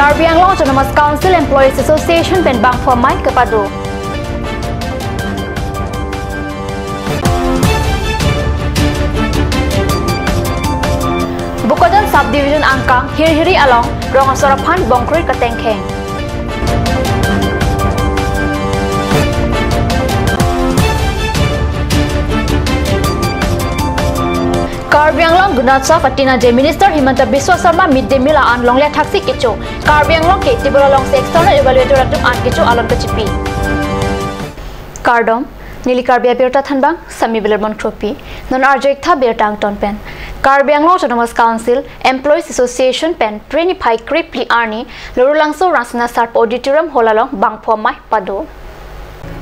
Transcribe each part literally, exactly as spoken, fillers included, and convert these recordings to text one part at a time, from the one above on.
Karbi Anglong Autonomous Council Employees Association pen bangphu amei kepado. Bokajan Subdivision angkang Hirhiri along rong asor aphan bongkroi katengkheng. Karbi Anglong Gunotsav atina je Minister Himanta Biswa Sarma mid day meal a-an longle athaksi kecho. Karbi Anglong ke table alongsi external evaluator atum an kecho alon kachipi. Kardom, neli Karbi Abirta thanbang, Sami Bilermon Kropi. Non arjo-ik tha birta angton pen. Karbi Anglong Autonomous Council Employees Association pen Phre niphai krephli arni, Lorulangso Rangsina Sarpo Auditorium Hall along bangphu amei pado.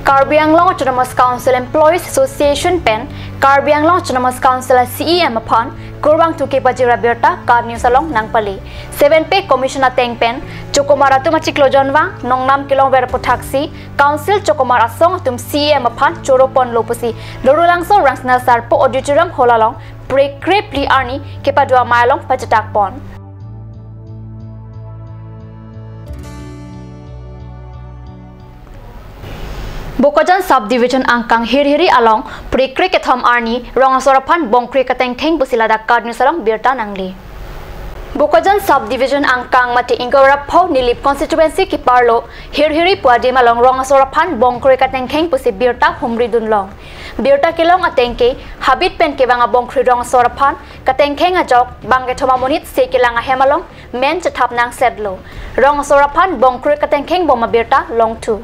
Karbi Anglong Autonomous Council Employees Association pen Karbi Anglong Autonomous Council a-C E M aphan kurvangthu kepajir abirta KAT News along nangpale. Seven Pay Commission ateng pen chokomar atum achiklo jonvang nongnam kelongver aputhaksi Council chokomar asong atum C E M aphan choro ponlo pusi Lorulangso Rangsina Sarpo Auditorium Hall along Phre krephli arni kepado amei along pachetak pon. Bokajan Subdivision angkang Hirhiri along Phre krekethom arni rong asor aphan bongkroi katengkheng pusi ladak KAT News along birta nangle. Bokajan Subdivision angkang mate ingkoi ra pho Nilip constituency keparlo Hirhiri pu adim along rong asor aphan bongkroi katengkheng pusi birta humri dunlong. Birta kelong ateng ke habit pen kevang abongkroi rong asor aphan katengkheng ajok bang kethom amonit se kelang ahem along men chethap nangsetlo. Rong asor aphan bongkroi katengkheng bom abirta longthu.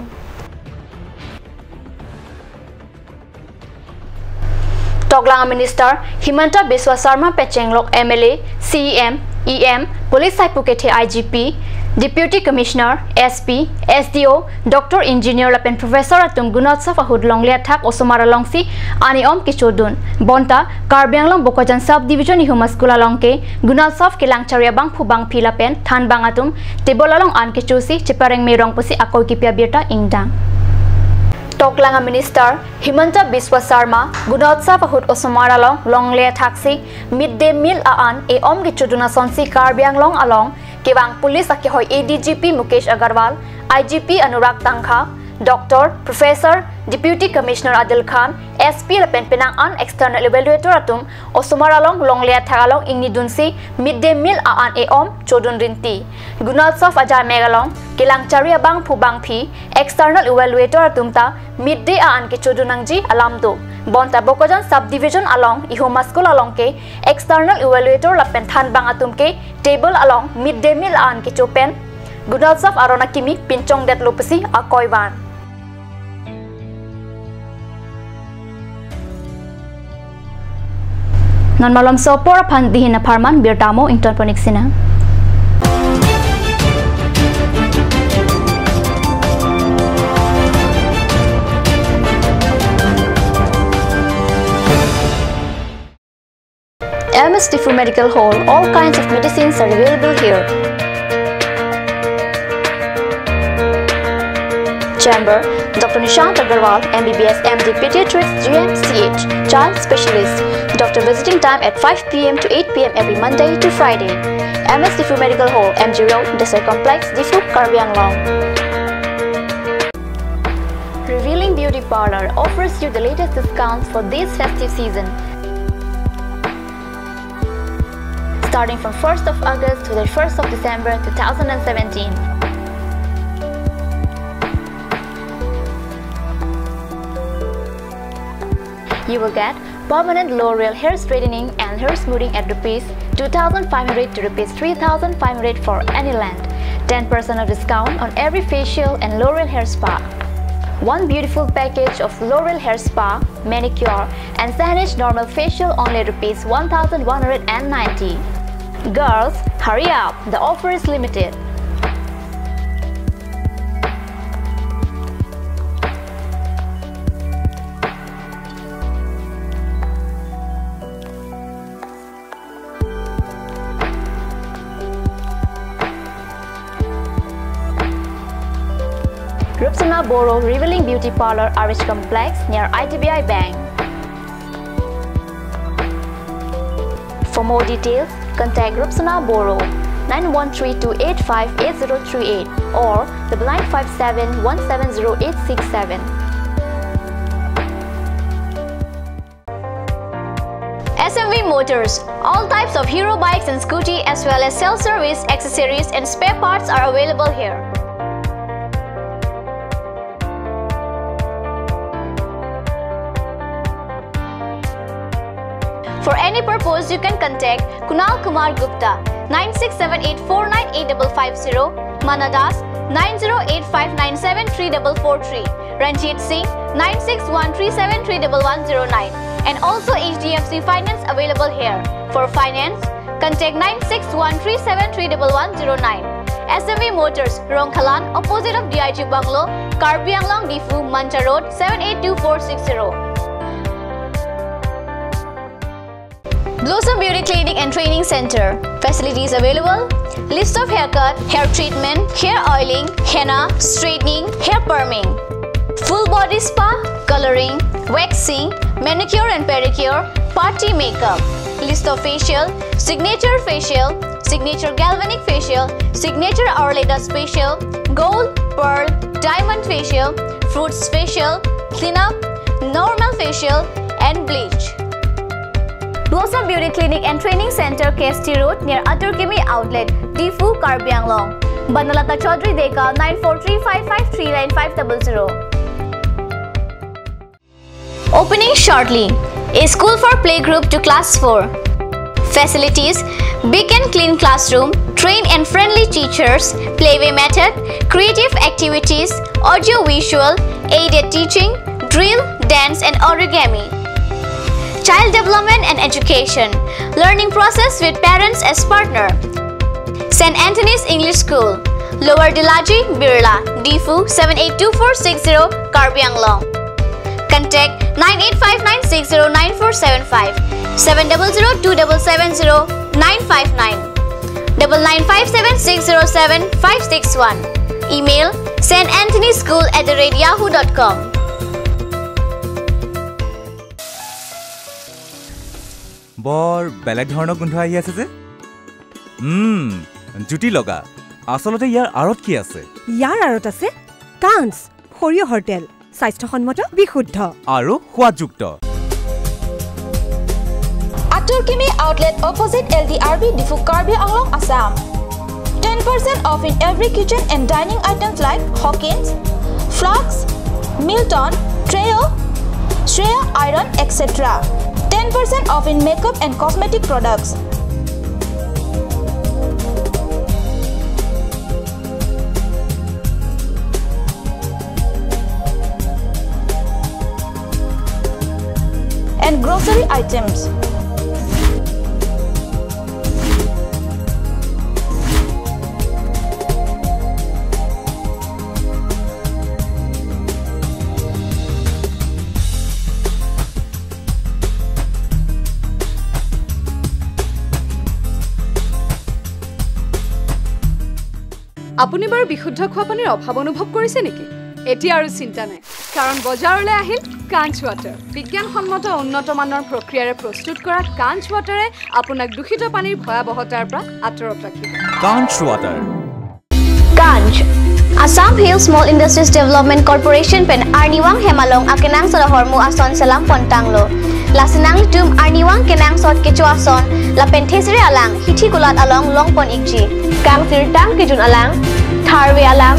Toklang a-Minister Himanta Biswa Sarma pachenglok M L A, C E M, E M, Police Saipu Kethe I G P, Deputy Commissioner, S P, S D O, Doctor, Engineer lapen Professor atum Gunotsav ahut longle athak osomar alongsi an e-om kechodun. Bonta Karbi Anglong Bokajan Subdivision Ihum a-school along ke Gunotsav kelang chari abangphu bangphi lapen thanbang atum table along an kechosi chepareng merong pusi akoi kepi abirta ingdang. Toklang a-Minister Himanta Biswa Sarma Gunotsav ahut osomar along longle athaksi mid day meal a-an e-om kechodun asonsi Karbi Anglong along kevang police akehoi A D G P Mukesh Agarwal, I G P Anurag Tangkha, Doctor, Professor, Deputy Commissioner Adil Khan, S P lapen penang an external evaluator atum osomar along longle athak along ingnidunsi mid day meal a-an e-om chodun rinti. Gunotsav ajai mek along kelang chari abangphu bangphi external evaluator atum ta mid day a-an kechodun nangji alam do. Bonta Bokajan Subdivision along Ihum a-school along ke external evaluator lapen thanbang atum ke table along mid day meal a-an kecho pen Gunotsav aron akimi pinchongdetlo pusi akoi van. Non malomso apor aphan dihin apharman birta mo ingtonpon-ik sinang. M S Diphu Medical Hall, all kinds of medicines are available here. Chamber, Doctor Nishant Agarwal, M B B S, M D, Pediatrics, G N C H, Child Specialist. Doctor visiting time at five P M to eight P M every Monday to Friday. M S Diphu Medical Hall, M G Road, Desai Complex, Diphu, Karbi Anglong. Revealing Beauty Parlor offers you the latest discounts for this festive season. Starting from first of August to the first of December two thousand and seventeen. You will get permanent L'Oreal hair straightening and hair smoothing at rupees two thousand five hundred to rupees three thousand five hundred for any length. Ten percent of discount on every facial and L'Oreal hair spa. One beautiful package of L'Oreal hair spa, manicure, and Sahnij normal facial only rupees one thousand one hundred and ninety. Girls, hurry up! The offer is limited. Rupsona Boro Revealing Beauty Parlor, R H Complex, near I D B I Bank. For more details, contact Rupsona Boro. nine one three two eight five eight zero three eight or double nine five seven one seven zero eight six seven. S M V Motors. All types of Hero bikes and scooty, as well as self-service accessories and spare parts, are available here. For any purpose, you can contact Kunal Kumar Gupta, nine six seven eight four nine eight double five zero, Mana Das, nine zero eight five nine seven three double four three, Ranjit Singh, nine six one three seven three double one zero nine, and also H D F C Finance available here. For finance, contact nine six one three seven three double one zero nine. S M V Motors, Rongkhalan, opposite of D I G Bungalow, Karbi Anglong, Diphu, Manja Road, seven eight two four six zero. Blossom Beauty Clinic and Training Center. Facilities available: lips of haircut, hair treatment, hair oiling, henna, straightening, hair perming, full body spa, coloring, waxing, manicure and pedicure, party makeup, list of facial, signature facial, signature galvanic facial, signature Ayurveda facial, gold, pearl, diamond facial, fruits facial, cleanup, normal facial, and bleach. Blossom Beauty Clinic and Training Center, K S T Road, near Atur Kimi Outlet, Diphu, Karbi Anglong. Banalata Chaudhary Deka, nine four three five five three nine five double zero. Opening shortly. A school for playgroup to class four. Facilities: big and clean classroom, trained and friendly teachers, playway method, creative activities, audio visual, aided teaching, drill, dance and origami. Child development and education. Learning process with parents as partner. Saint Anthony's English School, Lower Dilaji, Birla, Diphu, seven eight two four six zero, Karbi Anglong. Contact nine eight five nine six zero nine four seven five, seven double zero two double seven zero nine five nine, double nine five seven six zero seven five six one. Email: saint anthony school at the rate yahoo dot com. বৰ বেলেগ ধৰণৰ গোন্ধ আহি আছে যে। উম, জুতি লগা। আচলতে ইয়াৰ আঁৰত কি আছে? ইয়াৰ আঁৰত আছে কাঞ্চ সৰিয়হৰ তেল, স্বাস্থ্যসন্মত, বিশুদ্ধ আৰু সোৱাদযুক্ত। Atur Kimi Outlet, opposite L D R B, Diphu, Karbi Anglong, Assam. Ten percent off in every kitchen and dining items like Hawkins, flasks, Milton, Trio, Shreya Iron, et cetera. Ten percent off in makeup and cosmetic products. And grocery items. আপুনি বাৰু বিশুদ্ধ খোৱা পানীৰ অভাৱ অনুভৱ কৰিছে নেকি? এতিয়া আৰু চিন্তা নাই, কাৰণ বজাৰলৈ আহিল কাঞ্চ ৱাটাৰ। বিজ্ঞানসন্মত উন্নত মানৰ প্ৰক্ৰিয়াৰে প্ৰস্তুত কৰা কাঞ্চ ৱাটাৰে আপোনাক দূষিত পানীৰ ভয়াৱহতাৰ পৰা আঁতৰত ৰাখিব। কাঞ্চ water. Kanch, Assam Hill Small Industries Development Corporation pen arnivang hem along akenangsot ahormu ason selam pon tanglo. Lasi nanglitum arnivang kenangsot kecho ason lapen thesere alang hithi kulat along long pon ikji. Kangsirtang kejun alang, tharve alang,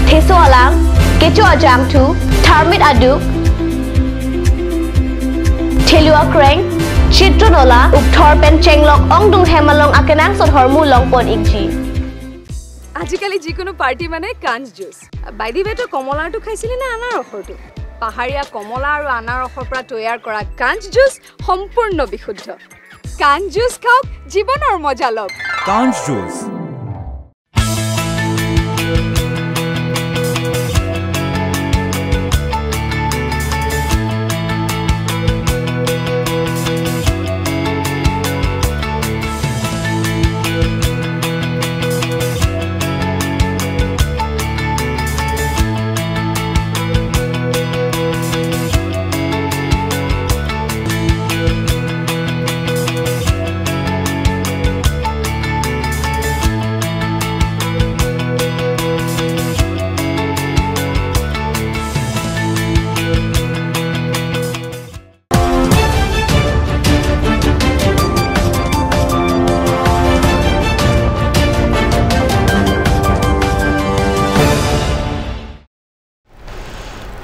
theso alang, kecho ajangthu, tharmit aduk, thelu akreng, chitro nola, ukthor pen chenglok ongdung hem along akenangsot ahormu long pon ikji. আজিকালি যিকোনো পাৰ্টি মানে কাঞ্চ juice. By the ৱে, তই কমলাৰটো খাইছিলি নে আনাৰসৰটো? পাহাৰীয়া কমলা আৰু আনাৰসৰ পৰা তৈয়াৰ কৰা কাঞ্চ জুচ সম্পূৰ্ণ বিশুদ্ধ। কাঞ্চ জুচ খাওক, জীৱনৰ মজা লওক। কাঞ্চ juice.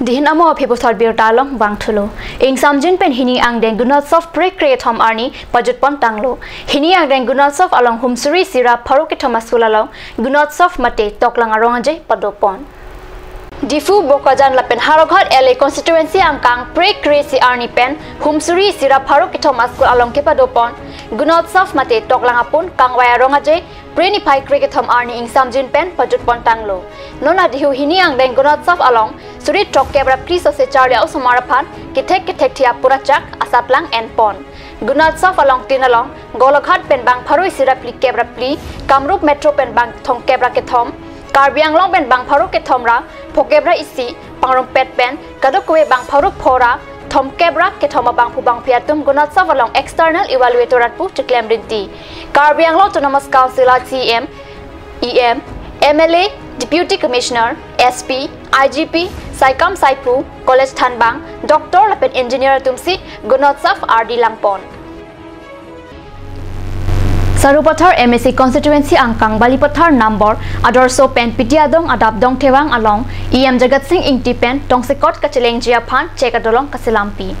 Dihin amo aphi puthot birta along vangthulo. Ingsamjin pen hini angdeng Gunotsav prekre kethom arni pajutpon tanglo. Hini angdeng Gunotsav along Humsuri isi ra pharo kethom a-school along Gunotsav mate toklang arong aje padopon. Diphu, Bokajan lapen Howraghat L A constituency angkang prekre isi arni pen Humsuri isi ra pharo kethom a-school along kepadopon Gunotsav mate toklang apun kangvai arong aje Phre niphai krekethom arni ingsamjin pen pajutpon tanglo. Non adihu hini angdeng Gunotsav along suri throkkep ra phli sose charli a-osomar aphan kethek kethekthi apura chak asatlang enpon. Gunotsav along tin along Golaghat pen bang pharo isi ra phlikep ra phli, Kamrup Metro pen bang thomkep ra kethom, Karbi Anglong pen bang pharo kethom ra phokep ra isi, Pangrumpet pen kadokave bang pharo pho ra thomkep ra kethom abangphu bangphi atum Gunotsav along external evaluator rat pu chiklem rinti. Karbi Anglong Autonomous Council a-C E M, E M, M L A, Deputy Commissioner, S P, I G P, saikam saiphu, college thanbang, doctor lapen engineer atum si Gunotsav ardi langpon. Sarupathar M A C constituency angkang Balipathar Nambor Adorsho pen Piti Adong adap Dongthevang along E M Jagat Sing Ingti pen tongsekot kachelengji aphan chek adolong kaselampi.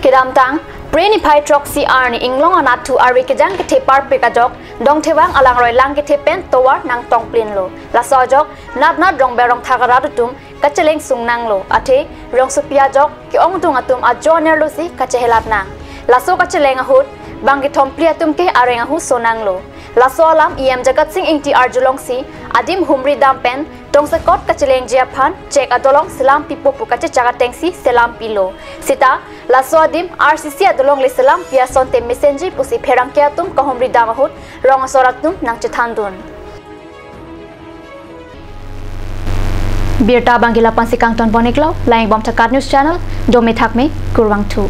Kedamtang, Phre niphai throksi arni inglong anatthu arve kejang kethe parpik ajok Dongthevang alangroi lang kethe pen tovar nangtongplinlo. Laso ajok natnat rongber rongthak arat atum kacheleng sung nanglo, athe rongsopi ajok ke-ongdung atum ajo anerlo si kachehelat nang. Laso kacheleng ahut bang kethom phli atum ke areng ahu so nanglo. Laso alam E M Jagat Sing Ingti arjulongsi adim humri dam pen tongsekot kachelengji aphan chek adolong selampipo pu kachechak atengsi selampilo. Sita laso adim R C C adolongle selampi asonte mesenji pusi pherangke atum kahumri dam ahut rong asor atum nangchethandun. Birta abangke lapu-ansi kangtonpon-iklo, lang-ikbom Thakat News Channel, dome thakme, kurvangthu.